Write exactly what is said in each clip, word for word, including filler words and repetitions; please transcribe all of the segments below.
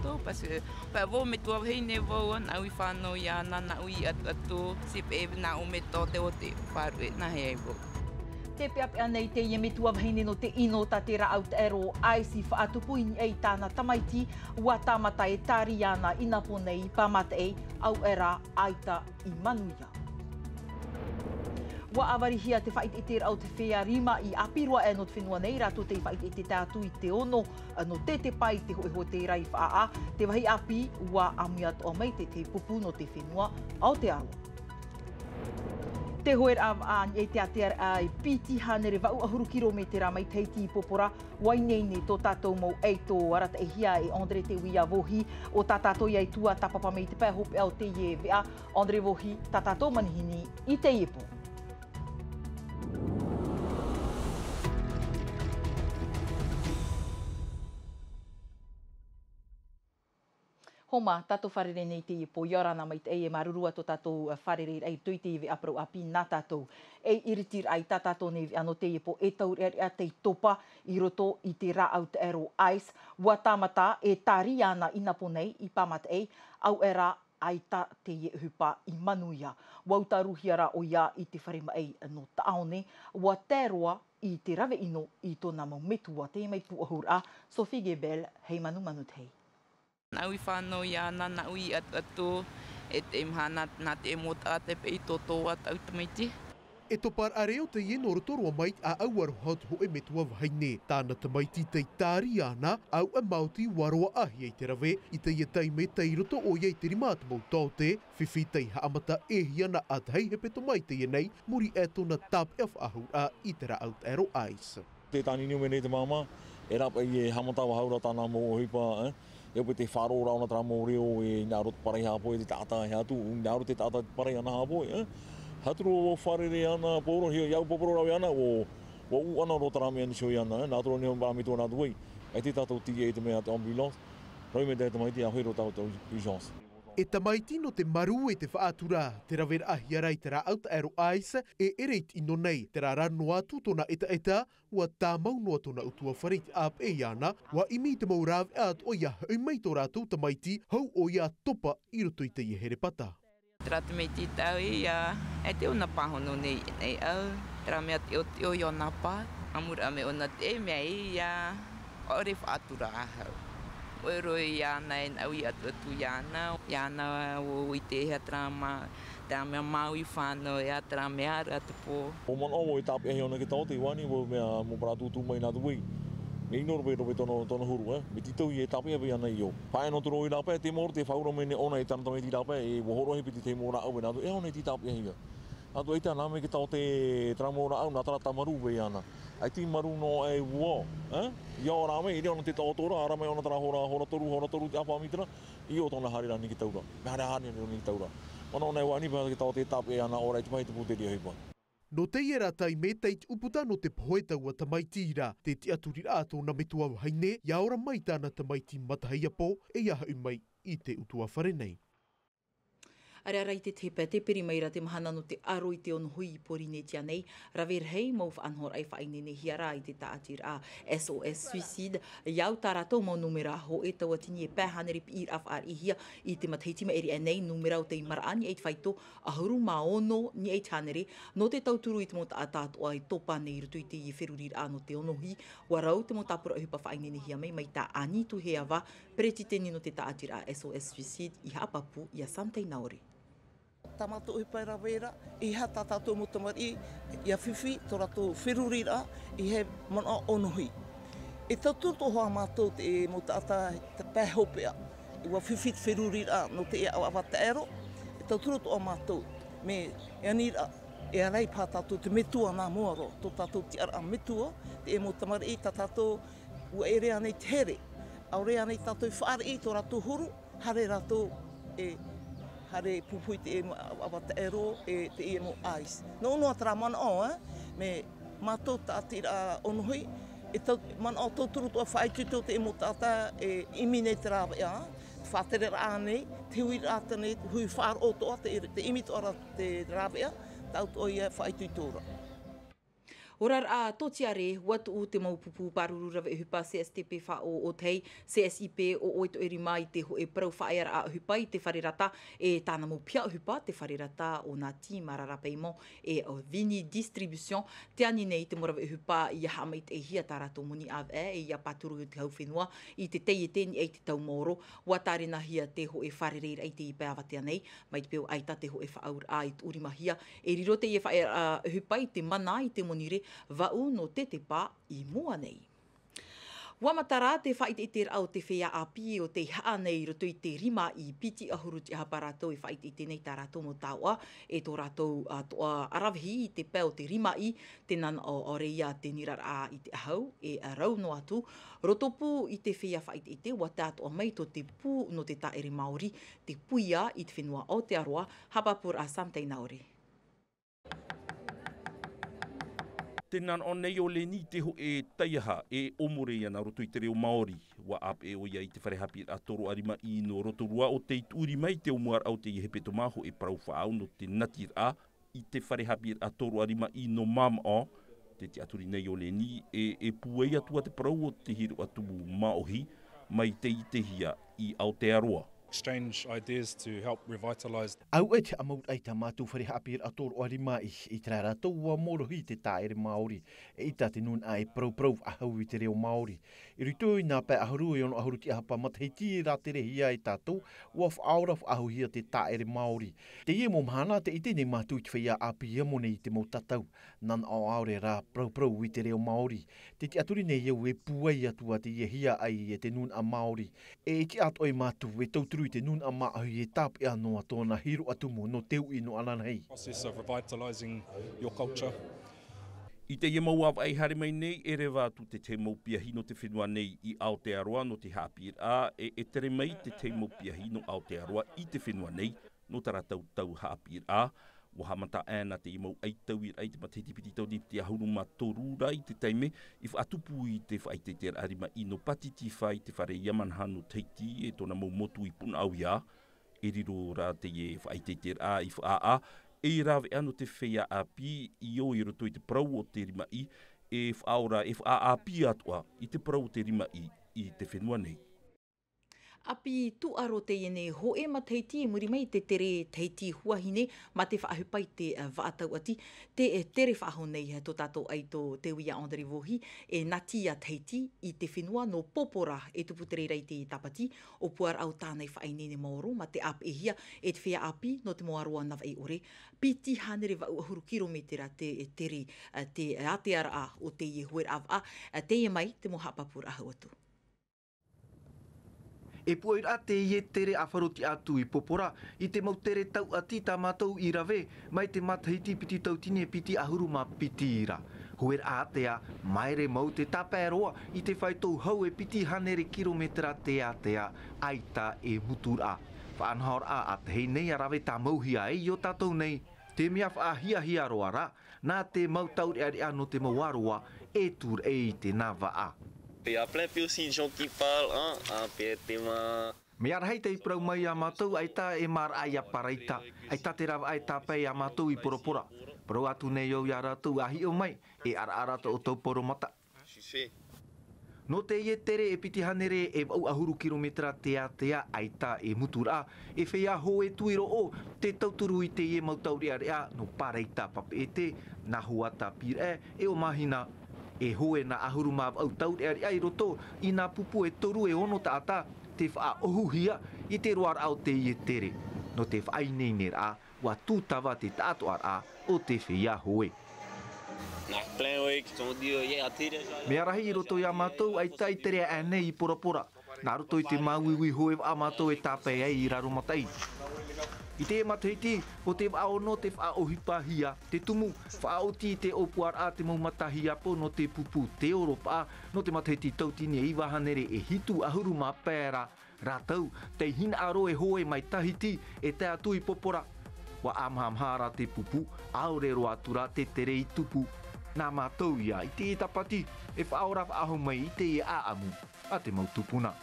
Tō, parce que, pea vau metua vahine vau, nā ʻu i fānau iāna, nā ʻu i ʻatuʻatu, si peʻe nā ʻu metua te o te faʻaruʻe, nā hea ai vau. Tē peʻapeʻa nei teie metua vahine nō te ʻino tā te rāʻau taʻero ICE i faʻatupu i niʻa i tāna tamaiti, ʻua tāmata e tāri iāna i Nāpōnei i Pāmataʻi, ʻaore rā, ʻaita i Manuia. ʻUa ʻāvarihia te faʻaʻiteʻiteraʻa o te feiā rima i ʻāpī roa aʻe nō te fenua nei, rātou tei faʻaʻiteʻite atu i te ono nō Tetepa i te hōʻē hōtēra i Faʻaʻā. Te vāhi ʻāpī, ʻua ʻāmui atoʻa mai te tahi pupu nō te fenua Aotearoa. Te hōʻēraʻa vaʻa i niʻa i te ātea e piti hānere vaʻu ʻahuru kiromētera mai Tahiti i Popora, ʻua ineine tō tātou mau ʻaito arataʻihia e André Teuia Vohi, ʻo tā tātou ia i tua tāpapa mai i te pae hopeʻa o teie veʻa. André Vohi, tā tātou manihini i teie pō. Homa, tātou fārerei nei i teie pō, ʻia ora na maitaʻi e māuruuru atu tō tātou, ā, fārereiraʻa i roto i teie veʻa parau ʻāpī nā tātou. E iritiraʻa i tā tātou nei veʻa nō teie pō, e taureʻareʻa tei topa i roto i te rāʻau taʻero ICE, ʻua tāmata e tāri iāna i Nāpōnei, i Pāmataʻi, ʻaore rā, ʻaita teie ʻohipa i Manuia. ʻUa utaruhia rā ʻoia i te fare maʻi nō Taʻaone, ʻua tae roa i te rave ʻino i tōna mau metua. Teie mai pūʻohuraʻa, Sophie Gebel, hei Manumanu Tahi. Nā ʻu i fānau iāna, nā ʻu i ʻatuʻatu, e te mahana, nā te mau taʻata e peʻe i tōtō atu ʻau tamaiti. E topa raʻa reo teie nō roto roa mai i te ʻāʻau aroha o te hōʻē metua vahine. Tāna tamaiti tei tāri iāna, ʻaore rā maoti ʻua roaʻahia i te rave, i teie taime tei roto ʻoia i te rima atu mau taote, fifi tei haʻamata ʻē hia na ʻātahi hepetoma i teie nei, muri aʻe tōna tāpeʻa faʻahou raʻa i te rāʻau taʻero ICE. Tē tāniniu mai nei te māmā, e rāpaʻi e haʻamata faʻahou ra tāna mau ʻohipa, eh? E au paʻi te faʻaroʻo ra ʻōna terā mau reo e hinaʻaro te pārahi haʻapohe, te taʻata e haʻatu, hinaʻaro te taʻata te pārahi ana haʻapohe, eh? Haʻatu roa ʻua fārerei ana, paurohia, ʻia au paurohia ana, ʻua, ʻua ʻū ana roa terā mea nō te ʻohipa ana, eh? Nā roto nei hoʻi e metua nā Dubai. ʻAita tātou tīaʻi i te mea te ambulance, rave mai te tamaiti ʻia hoʻi roa tātou i urgence. E tamaiti nō te marū e te faʻatura, te raveraʻahia ra i te rāʻau taʻero ICE, e ʻere i te ʻino nei, terā rā noa atu tōna ʻetaʻeta, ʻua tāmau noa tōna ʻutuāfare i te ʻāpeʻe iāna, ʻua ʻimi i te mau rāveʻa atoʻa ʻia hoʻi mai tō rātou tamaiti, hou ʻoia ʻa topa i roto i teie herepata. Terā tamaiti tāʻu ia, e te ʻona pāhono nei, nei au, terā mea teʻoteʻo i ʻōna pā, ʻamuraʻa mai ʻōna te mea ia, ʻaore faʻatura ahau. ʻOi roa iāna e nā ʻu i ʻatuʻatu iāna, iāna ʻo i te hea terā mā, terā mea māuiui fānau, ʻia terā mea ara te pō. ʻUa manaʻo vau e tāpeʻahia ʻōna i te taote, ʻua ani vau mea mau parau tūtū mai nā Dubai. Mea ʻino roa paʻi, roa paʻi tōna, tōna huru, eh? Mea tītau e tāpeʻa paʻi ana i ʻō. Paʻi nō te roa i rāpae, te mau te faʻaura mai nei ʻōna e tāna tamaiti rāpae, e ʻua hōroʻahia paʻi te tahi mau rāʻau e nā Dubai, e ʻōna i te tāpeʻahia. Nā Dubai, ʻaita nā mea i te taote terā mau rāʻau, nā terā tā marū paʻi ana. ʻAita i marū noa e ua, eh? ʻIa ora mai, i reira ʻōna te taoto ra, ara mai ʻōna terā hora, hora toru, hora toru te ʻāfa mītera, i ʻō tōna haere rā nei i te taura. Mea haere, haere rā nei i te taura. Manaʻo nei ʻua ani paʻi te taote tāpeʻa ana ʻō ra i te pahi te pūteri ʻohipa. Nō teie rā taime, tei te ʻūputa nō te pohe taua tamaiti ra, te tiʻaturiraʻa tōna metua vahine, ʻia ora mai tāna tamaiti matahiapo, e ʻia hoʻi mai i te ʻutuāfare nei. ʻAreʻa rā i te tahi pae, tē piri mai ra te mahana nō te aro i te ono hui i Pōrīnetia nei, rave rahi mau faʻanahoraʻa i faʻaineinehia ra i te tāʻatiraʻa S O S Suicide, ʻia au tā rātou mau nūmera hōʻē tauatini e pae hānere piʻiraʻa faʻariʻihia i te matahiti maʻiri aʻe nei, nūmera o tei maraʻa i niʻa i te faito ʻahuru mā ono i niʻa i te hānere, nō te tauturu i te mau taʻata atoʻa e topa nei i roto i teie feruriraʻa nō te ono hui, ʻua rau te mau tāpura ʻohipa faʻaineinehia mai, mai tā Annie Tuiheava, peretiteni nō te tāʻatiraʻa S O S Suicide, i haʻapāpū iā Sam Tainaori. Tā mātou ʻohipa e rave ra, ʻeiaha tā tātou mau tamariʻi ʻia fifi tō rātou feruriraʻa i te manaʻo ono hui. E tauturu atoʻa hoʻi mātou te mau taʻata i te pae hopeʻa, ʻua fifi te feruriraʻa nō te ʻāvaʻava taʻero, e tauturu atoʻa mātou, mea e ani ra, e ʻaore paʻi tātou te metua nā mua roa, tō tātou tiʻaraʻa metua, te mau tamariʻi tā tātou ʻua ʻere ānei te here, ʻaore ānei tātou i fāriʻi i tō rātou huru, haere rātou e, haere pupu i te mau ʻāvaʻava taʻero, e te mau ice. Nō, nō terā manaʻo, eh, mea mātou tāʻatiraʻa ono hui, e tau, manaʻo tauturu atoʻa faʻaitoito te mau taʻata e ʻimi nei te rāveʻa, faʻatereraʻa nei, te huiraʻatira nei, te hui faʻaroʻo atoʻa, te, te ʻimi atoʻa ra te rāveʻa, tāʻu atoʻa ia faʻaitoito ra. Oraraʻa tōtiare, ua tuʻu te mau pupu pāruru rave ʻohipa C S T P faʻaʻoʻotahi, C S I P ʻoʻoe toʻe rima i te hōʻē parau faʻaearaʻa ʻohipa i te fare rata, e tāna mau piha ʻohipa te fare rata o Nati Marara Paiement e o Vini Distribution. Te ani nei te mau rave ʻohipa ia haʻamaitaʻihia tā rātou moni ʻāvaʻe e ia pāturu i te hau fenua i te taiete i niʻa i te tau maoro. Ua tārenahia te hōʻē fārereiraʻa i te pae avatea nei, mai te peu ʻaita te hōʻē faʻaauraʻa i tuʻurimahia, e riro teie faʻaearaʻa ʻohipa i te mana i te monire vaʻu nō te tepa i mua nei. Ua matara te faʻaʻiteʻiteraʻa o te feiā ʻāpī o tei haʻa nei i roto i te rima i piti ʻahuru tiʻahapa rātou e faʻaʻiteʻite nei tā rātou mau taoʻa, e tō rātou, ā, toʻa ʻaravihi i te pae o te rimaʻī, tē nanaʻo ʻaore ia te niraraʻa i te ʻahau, e rau noa atu, rotopū i te feiā faʻaʻiteʻite, ua tātoʻa mai tō te pū nō te tāʻere Māori, te puia i te fenua Aotearoa, haʻapāpūraʻa Sam Tainaore. Tē nanaʻo nei ʻo Leni i te hōʻē taiaha e ʻōmore ana roto i te reo Māori. Ua ʻāpeʻe ʻoia i te fare haʻapiʻiraʻa tōroʻa rimaʻī nō Rotorua ʻo tei tuʻu rima i te ʻōmuaraʻa o teie hepetoma hōʻē parau faʻaau nō te natiraʻa i te fare haʻapiʻiraʻa tōroʻa rimaʻī nō Mamaʻo. Tē tiʻaturi nei ʻo Leni e, e pūai atu ā te parau o te hiroʻa tumu māʻohi mai tei ʻitehia i Aotearoa. Exchange ideas to help revitalise. Auaʻe te haʻamauraʻa i tā mātou fare haʻapiʻiraʻa tōroʻa rimaʻī, i terā rātou ua mōrohi te tāʻere Māori, eʻita te nūnaʻa e parauparau faʻahou i te reo Māori. I roto i nā pae ʻahuru e ono ʻahuru tiʻahapa matahiti e rāterehia e tātou, ua faʻaora faʻahouhia te tāʻere Māori. Teie mau mahana tē ʻite nei mātou i te feiā ʻāpī amo nei i te mau tatau, nanaʻo ʻaore rā parauparau i te reo Māori. Tē tiʻaturi nei au e pūai atu ā teie hiaʻai e te nūnaʻa Māori. E tiʻa atoʻa mātou e tauturu i te nūnaʻa māʻohi e tāpeʻa noa tōna hiroʻa tumu nō te uʻi nō ananahi. Process of revitalising your culture. I teie mau ʻāvaʻe i haere mai nei, e reva atu te tahi mau piahi nō te fenua nei i Aotearoa nō te haʻapiʻiraʻa, e, e tere mai te tahi mau piahi nō Aotearoa i te fenua nei, nō tā rātou tau haʻapiʻiraʻa. Ua haʻamata aʻe na teie mau ʻaitauiraʻa i te matahiti piti tauatini piti ʻahuru mā toru ra i te taime i faʻatupu i te faʻaʻiteʻiteraʻa rimaʻī nō Pātitifā i te fare i Yamanaha nō Tahiti e tōna mau motu i Punaʻauia. E riro rā teie faʻaʻiteʻiteraʻa i faʻaʻā, e i rāveʻa nō te feiā ʻāpī i ō i roto i te parau o te rimaʻī, e faʻaora, e faʻaʻāpī atoʻa i te parau o te rimaʻī i te fenua nei. ʻApī tūʻaro teie nei hōʻē matahiti i muri mai i te tere Tahiti Huahine mā te faʻaʻohipa i te, ā, vaʻa tauati. Tē, ā, tere faʻahou nei tō tātou ʻaito Teuia André Vohi e Natia Tahiti i te fenua nō Popora e tupu te reira i te tāpati, ʻōpuaraʻa o tāna i faʻaineine maoro mā te ʻāpeʻehia e te feiā ʻāpī nō te mau aroā navaʻi ʻore. Piti hānere vaʻu ʻahuru kirometera te, ā, tere, ā, te, ā, ātearaʻa o teie hōʻē vaʻa, ā, teie mai te mau haʻapāpūraʻa hau atu. E pūairaʻa teie tere a faʻaroʻo atu i Popora, i te mau tere tauati tā mātou i rave, mai te matahiti piti tauatini e piti ʻahuru mā piti ra. Hōʻē ātea, māere mau te tāpae roa, i te fāito hau e piti hānere kirometera te ātea, ʻaita e muturaʻa. Faʻanahoraʻa ʻātahi nei a rave tāmauhia ai i ō tātou nei. Te mea faʻahiahia roa rā, nā te mau taureʻareʻa nō te mau aroā e tūraʻi i tēnā vaʻa. Il y a plein peu aussi de gens qui parlent, hein, en fait, ma- Mea rahi tei parau mai iā mātou, ʻaita e māraʻa iā Paraita, ʻaita te rāveʻa e tāpae iā mātou i Poropora. Parau atu nei au iā rātou, ʻa hiʻo mai, e ʻaraʻara tō ʻoutou poromata. Nō teie tere e piti hānere e vaʻu ʻahuru kirometera te ātea ʻaita e muturaʻa, e feiā hōʻē tuiroʻo te tauturu i teie mau taureʻareʻa nō Paraita Papeʻete, nā Huata Pīraʻe, e ʻo Mahina. E hōʻē nā ʻahuru mā vaʻu taureʻareʻa i roto i nā pupu e toru e ono taʻata te faʻaʻohuhia i te roaraʻa o teie tere, nō te faʻaineineraʻa, ua tūtava te taʻatoʻaraʻa o te feiā hōʻē. Mea rahi i roto iā mātou, ʻaita i tere aʻe nei i Porapora. Nā roto i te māuiui hōʻē vaʻa mātou e tāpae ai i Raromataʻi. I te matahiti, ʻo te vaʻa ono te faʻaʻohipahia te tumu, faʻaoti i te ʻōpuaraʻa te mau matahiapo nō te pupu te ʻoropaʻa, nō te matahiti tauatini e iva hānere e hitu ʻahuru mā pae ra, rātou, tei hinaʻaro e hōʻē mai Tahiti, e tae atu i Popora. Ua ʻāmahamaha rā te pupu, ʻaore roa atu rā te tere i tupu. Nā mātou ia i te tāpati, e faʻaora faʻahou mai i te ʻāʻamu a te mau tupuna.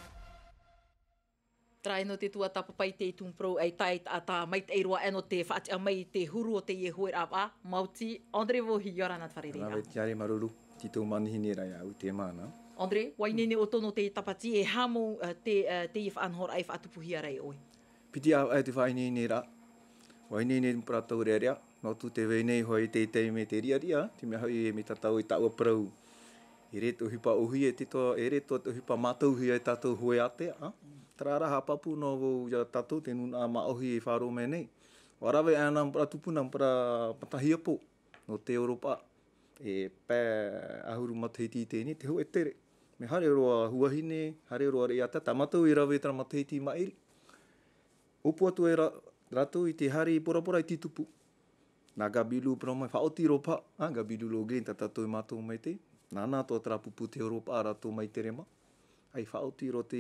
Terā ʻino te tuatāpapa i te tumu parau ʻaita, ʻaita, ʻaita maitaʻi roa ʻino te faʻatiʻa mai i te huru o teie hoeraʻa vaʻa, maoti, André Vohi, ʻia ora na te fārerei. Nā vau te ʻare māuruuru, tītou manihini ra iāʻu te mana. André, ʻua ineine ʻoutou nō te tāpati, e aha mau, eh, te, eh, teie faʻanahoraʻa e faʻatupuhia ra e ʻoe? Piti ʻāvaʻe te faʻaineineraʻa. ʻUa ineine te mau parau taureʻareʻa, noa atu te vai nei hoʻi te taime te riʻariʻa, te mea hoʻi e mea tatau i taua parau. E rē te ʻohipa ʻōhie, e te toa, e rē te ʻohipa mātauhia e tātou hoe ātea, ā? Terā rā haʻapāpū noa vau iā tātou te nūnaʻa māʻohi e faʻaroʻo mai nei. ʻUa rave ana mau parau tupuna, mau parau matahiapo, nō te Europa, e pae ʻahuru matahiti i teie nei, te hōʻē tere. Mea haere roa huahine, haere roa reʻi ātea, tā mātou i rave terā matahiti maʻiri. ʻŌpū atu ai rā-, rātou i te haere i Bora Bora i te tupu. Nā Gaby Lou Brown mai, faʻaoti roa paha, ā, Gaby Lou Lougrin, tā tātou e mātau mai te. Nāna atoʻa terā pupu te Europa rātou mai te rema. ʻAi faʻaoti roa te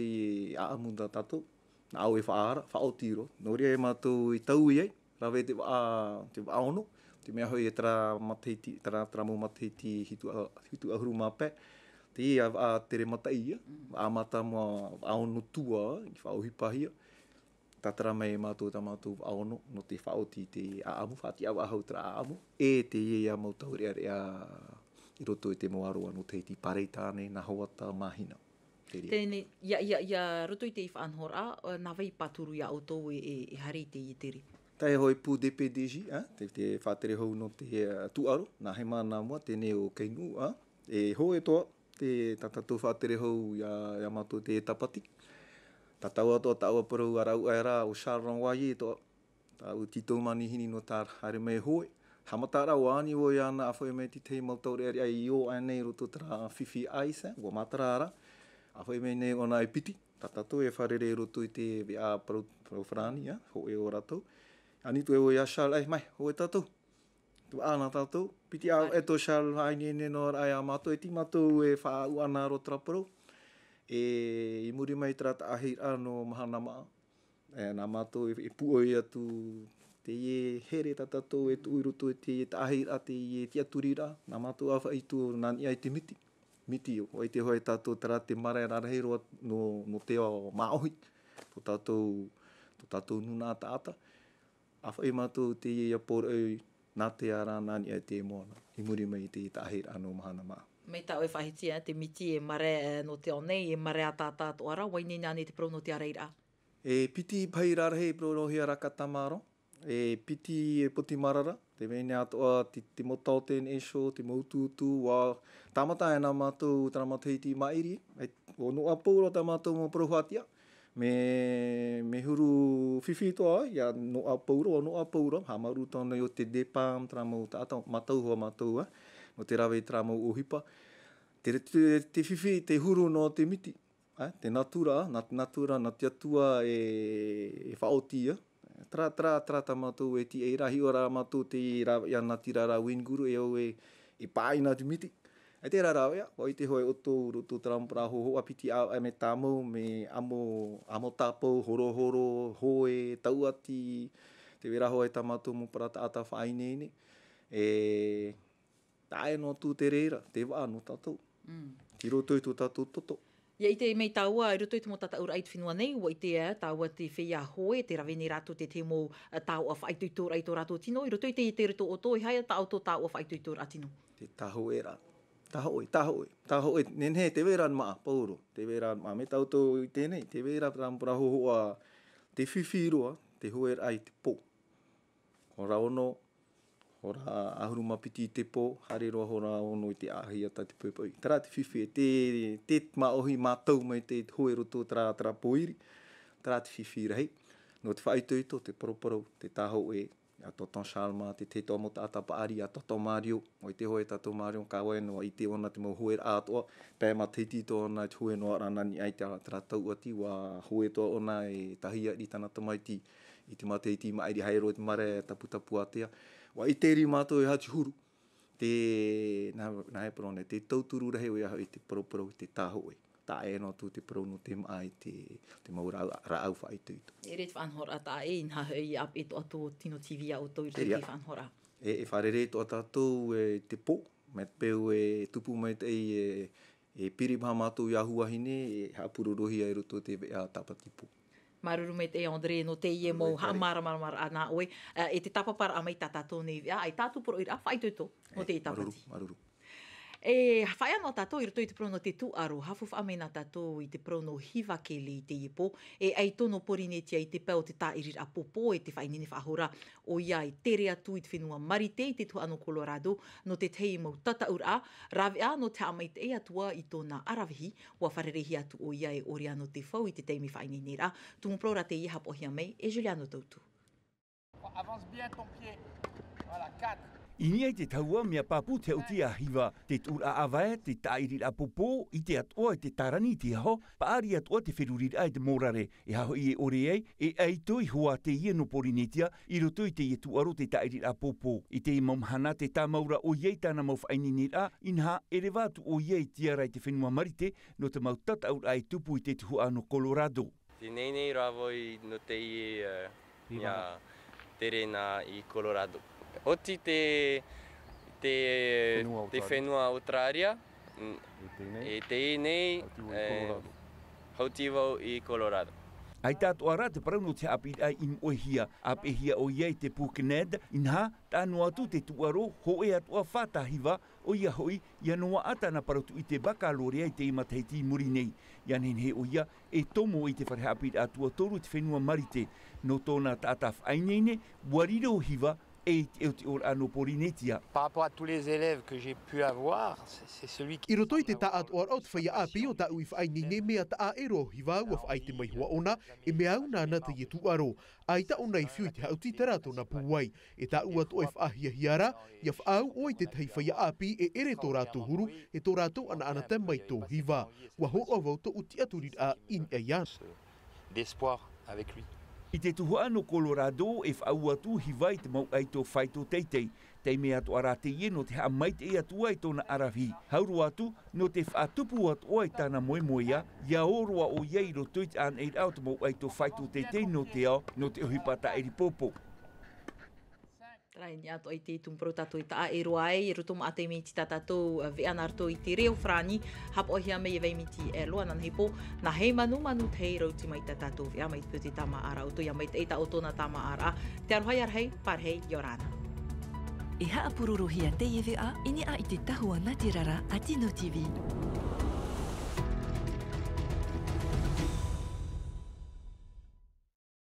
ʻāʻamu tā tātou. Nā ʻō e faʻaara, faʻaoti roa. Nō reira e mātou i taui ai, rave te vaʻa, te vaʻa ono. Te mea hoʻi e terā matahiti, terā, terā mau matahiti hitu ʻa-, hitu ʻahuru mā pae. Teie vaʻa tere mataʻi ia, vaʻa mātāmua, vaʻa ono tua, i faʻaʻohipahia. Tātara mai e mātou tā mātou vaʻa ono, nō te faʻaoti i te ʻāʻamu, faʻatiʻa vaʻa hau terā ʻāʻamu, e teie mau taureʻareʻa i roto i te mau ʻāroʻa nō Tahiti, Pareitāne, nā Hoata, Māhina. Te reira. Teie nei, ʻia, ʻia, ʻia roto i te faʻanahoraʻa, ā, nā vai i pāturu iā ʻoutou e, e, e haere i teie tere? Tae hoʻi pū D P D J, ā, te, te faʻatere hau nō te, ā, tūʻaro, nā Hema nā mua, teie nei ʻo Keinuʻu, ā, e hoe atoʻa, te, tā tātou faʻatere hau iā, iā mātou te tāpati. Tatau atoʻa taua parau a rāua aʻera ʻo Charles Renvoyer atoʻa. Tāʻu tītou manihini nō tā haere mai hoe. Haʻamata ra ʻua ani vau iāna ʻa faʻaʻite mai te tahi mau taureʻareʻa i ō aʻe nei i roto terā fifi ice, ā, ʻua matara ra. ʻA faʻaʻite mai nei ʻōna e piti. Tā tātou e fārerei i roto i te veʻa parau, parau farāni, ā, hoe o rātou. Ani atu vau iā Charles, ʻae, mai, hoe tātou. Tuaʻana tātou, piti ʻāvaʻe tō Charles, faʻaineine noa ra iā mātou, e tei mātou e faʻaʻuʻana roa terā parau. E, i muri mai terā taʻahiraʻa nō Mahana Maʻa. E, nā mātou e, e pūʻoi atu teie here tā tātou e tuʻu i roto i te taʻahiraʻa, teie tiʻaturiraʻa, nā mātou ʻāfaʻi atu nā niʻa i te miti. Miti, ʻo, ʻaita hoʻi tātou terā te marae rarahi roa nō, nō te ao māʻohi, tō tātou, tō tātou nūnaʻa taʻata. ʻĀfaʻi mātou teie pōroʻi nā te ara, nā niʻa i te moana, i muri mai i te taʻahiraʻa nō Mahana Maʻa. Mai tā ʻoe faʻahiti, ā, te miti e marae, ā, nō te ao nei, e marae ataata atoʻa ra, ʻua ineine ānei te parau nō te ārairaʻa? E piti pahi rarahi e parauhia ra Catamaran, e piti e poti marara, te mea nei atoʻa te, te mau taote nei iho, te mau utuutu, ʻua tāmata ai nā mātou terā matahiti maʻiri, e, ʻua noaʻa pauroa tā mātou mau parau faʻatiʻa, mea, mea huru fifi atoʻa, ʻia noaʻa pauroa, noaʻa pauroa, haʻamāuruuru atoʻa nei ʻo te départ, terā mau taʻata, mātau hoʻi mātou, ā, nō te rave i terā mau ʻohipa. Te, te, te fifi, te huru nō te miti, ā, te natura, nā te natura, nā te Atua e, e faʻaoti ia. Terā, terā, terā tā mātou e tīaʻi ra, hiʻo ra mātou te rāveʻa nā te reira ra Wayne Guru e au e, e pāʻina te miti. E te reira rāveʻa, ʻua ʻite hoʻi ʻoutou i roto terā mau parau hōhoʻa piti ʻāvaʻe mea tāmau, mea amo, amo tāpau, horohoro, hoe, tauati, tē vai ra hoʻi tā mātou mau parau taʻata faʻaineine. E, taʻa ʻē noa atu te reira, te vaʻa nō tātou. Mm. I roto i tō tātou toto. ʻIa ʻite mai tāua, i roto i te mau tataʻuraʻa i te fenua nei, ʻua ʻite, ā, tāua te feiā hoe, tē rave nei rātou te, te mau, ā, taoʻa faʻaitoitoraʻa i tō rātou tino, i roto i te, te roto o tō, e aha tā ʻoutou taoʻa faʻaitoitoraʻa tino? Te tāhoʻeraʻa. Tāhoʻe, tāhoʻe, tāhoʻe, nehenehe, tē vai ra maʻa, pauroa, tē vai ra maʻa, mai tā ʻoutou i teie nei, tē vai ra terā mau parau hōhoʻa, te fifi roa, te hoeraʻa i te pō. Hora ono, hora ʻahuru mā piti i te pō, haere roa hora ono i te ʻāhiahi tā te poʻipoʻi. Terā te fifi, e te, te māʻohi mātau mai te hoe i roto terā, terā pōiri. Terā te fifi rahi. Nō te faʻaitoito, te poroporo, te tāhoʻe, a Tonton Charles mā, te, te tahi mau taʻata paʻari, a Tonton Mario, ʻua ʻite hoʻi tātou Mario, ka ʻoe noa ʻite ʻōna te mau hoeraʻa atoʻa, pae matahiti atoʻa ʻōna i te hoe noa ra nā niʻa i te, terā tauati, ʻua hoe atoʻa ʻōna e tahi ariʻi tāna tamaiti, i te matahiti maʻiri haere i te marae taputapu ātea. ʻUa ʻite rima atoʻa e Haʻati Huru, te, nā, nā he parau nei, te tauturu rahi ʻoia hoʻi te poroporo, te tāhoʻe. Taʻa ʻē noa atu te parau nō te maʻa i te, te mau rāʻau, rāʻau faʻaitoito. E rē te faʻanahoraʻa taʻa ʻē, inaha hoʻi ʻia ʻāpeʻe atoʻa tō Tino T V iā ʻoutou i roto i te faʻanahoraʻa. E, e fārerei atoʻa tātou, e, te pō, mai te peu e tupu maitaʻi, e, e piri maha mātou iā Huahine, e haʻapurorohia i roto i te veʻa tāpati pō. Māuruuru maitaʻi André nō teie mau haʻamāramaramaraʻa nā ʻoe, e te tāpaparaʻa mai tā tātou nei veʻa, ʻaita atu poroʻiraʻa faʻaitoito nō teie tāpati. Māuruuru, māuruuru. E faʻaea noa tātou i roto i te parau nō te tūʻaro, haʻafaʻafaʻa mai na tātou i te parau nō Hiva Kele i teie pō, e ʻaito nō Porinetia i te pae o te tāʻiriraʻa pōpō e te faʻaineine faʻahou ra, ʻoia e tere atu i te fenua Marite i te tuhaʻa nō Colorado, nō te tahi mau tataʻuraʻa, rāveʻa nō te haʻamaitaʻi atu ā i tōna ʻaravihi, ʻua fārereihia atu ʻoia e ʻore ā nō te fau i te taime faʻaineineraʻa, tumu parau ra teie haʻapaʻohia mai e Juliano Tautu. Avance bien ton pied. Voilà, quatre. I niʻa i te tahua mea pāpū te haʻuti a Hiva, te tūʻuraʻa ʻāvae, te tāʻiriraʻa pōpō, ʻite atoʻa i te tārani i te aho, paʻari atoʻa te feruriraʻa i te mōrare, e aha hoʻi e ʻore ai, e ʻaito iho ā teie nō Porinetia, i roto i teie tūʻaro te tāʻiriraʻa pōpō. I teie mau mahana tē tāmau ra ʻoia i tāna mau faʻaineineraʻa, inaha e reva atu ʻoia i tiʻa ra i te fenua Marite, nō te mau tataʻuraʻa e tupu i te tuhaʻa nō Colorado. Tē nehenehe ra vau nō teie, e, mea tere na i Colorado. Oti te, te, te fenua Australia, e teie nei, e, haʻuti vau i Colorado. ʻAita atoʻa rā te parau nō te haʻapiʻiraʻa i moʻehia, ʻāpeʻehia ʻoia i te pū CNED, inaha, taʻa noa atu te tūʻaro, hōʻē atoʻa fā tā Hiva, ʻoia hoʻi, ʻia noaʻa tāna parau tuʻi te baccalauréat i teie matahiti i muri nei. ʻIa nehenehe ʻoia, e tomo i te fare haʻapiʻiraʻa tuatoru i te fenua Marite. Nō tōna taʻata faʻaineine, ʻua riro Hiva, e i te ʻotiʻoraʻa nō Porinetia. Par rapport à tous les élèves que j'ai pu avoir, c'est, c'est celui qui... I roto i te taʻatoʻaraʻa o te feiā ʻāpī o tāʻu i faʻaineine, mea taʻa ʻē roa ʻo Hiva, ʻua faʻaʻite mai hoʻi ʻōna, e mea au nāna teie tūʻaro. ʻAita ʻōna i fiu i te haʻuti, terā tōna pūai. E tāʻu atoʻa e faʻahiahia ra, ʻia faʻaau ʻoe i te tahi feiā ʻāpī e ʻere tō rātou huru, e tō rātou ʻanaʻanatae mai tō Hiva. ʻUa hōroʻa vau tōʻu tiʻaturiraʻa i niʻa iāna. D'espoir avec lui. I te tuhaʻa nō Colorado, e faʻaau atu Hiva i te mau ʻaito faito teitei. Taime atoʻa rā teie nō te haʻamaitaʻi atu ai tōna ʻaravihi. Hau roa atu, nō te faʻatupu atoʻa i tāna moemoeā, ʻia ō roa ʻoia i roto i te ʻānaʻiraʻa o te mau ʻaito faito teitei nō te ao, nō te ʻohipa tāʻiri pōpō. Terā i niʻa atoʻa i te tumu parau tātou e taʻa ʻē roa ai, e roto maʻa te miti tā tātou, e, veʻa nā roto i te reo farāni, haʻapaʻohia mai e Vaimiti Elo, ʻanaʻana hei pō, nā Heimanumanu te rauti mai tā tātou veʻa mai te peu te tāmāʻaraʻa, ʻoutou ʻia maitaʻi tā ʻoutou nā tāmāʻaraʻa, te aroha ia rahi, pārahi, ʻia ora na. E haʻapurorohia teie veʻa i niʻa i te tahua nā te rara a Tino T V.